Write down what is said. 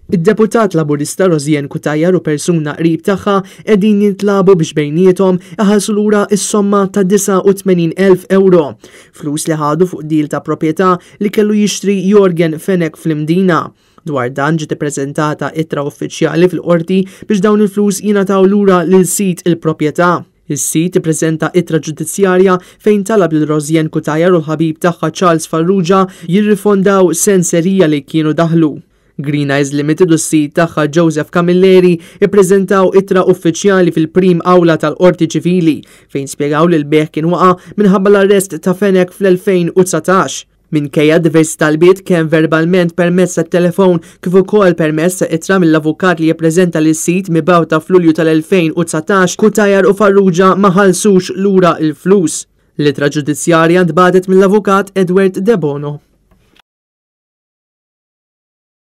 Id-Deputat Laburista Rosianne Cutajar u persuna qrib tagħha qegħdin jintlabu biex bejniethom iħallsu lura s-somma ta' 89,000 ewro, flus li ħadu fuq deal ta' proprjetà li kellu jixtri Yorgen Fenech fl-Imdina. Dwar dan ġiet ippreżentata ittra uffiċjali fil-Qorti biex dawn il-flus jingħataw lura lil sid il-proprjetà. Is-sid ippreżenta ittra ġudizzjarja fejn talab lil Rosianne Cutajar u l-ħabib tagħha Charles Farrugia jirrifondaw senserija li kienu daħlu. Green Eyes Limited u s-sid tagħha Joseph Camilleri ippreżentaw ittra uffiċjali fil-Prim Awla tal-Qorti Ċivili fejn spjegaw li l-bejgħ kien waqa' minħabba l-arrest ta' Fenech fl-2019. Minkejja diversi talbiet kemm verbalment permezz tat-telefon kif ukoll permezz ta' ittra mill-avukat li jippreżenta lis-sid mibgħuta f'Lulju tal-2019, Cutajar u Farrugia ma ħallsux lura l-flus. L-ittra ġudizzjarja ntbagħtet mill-avukat Edward Debono.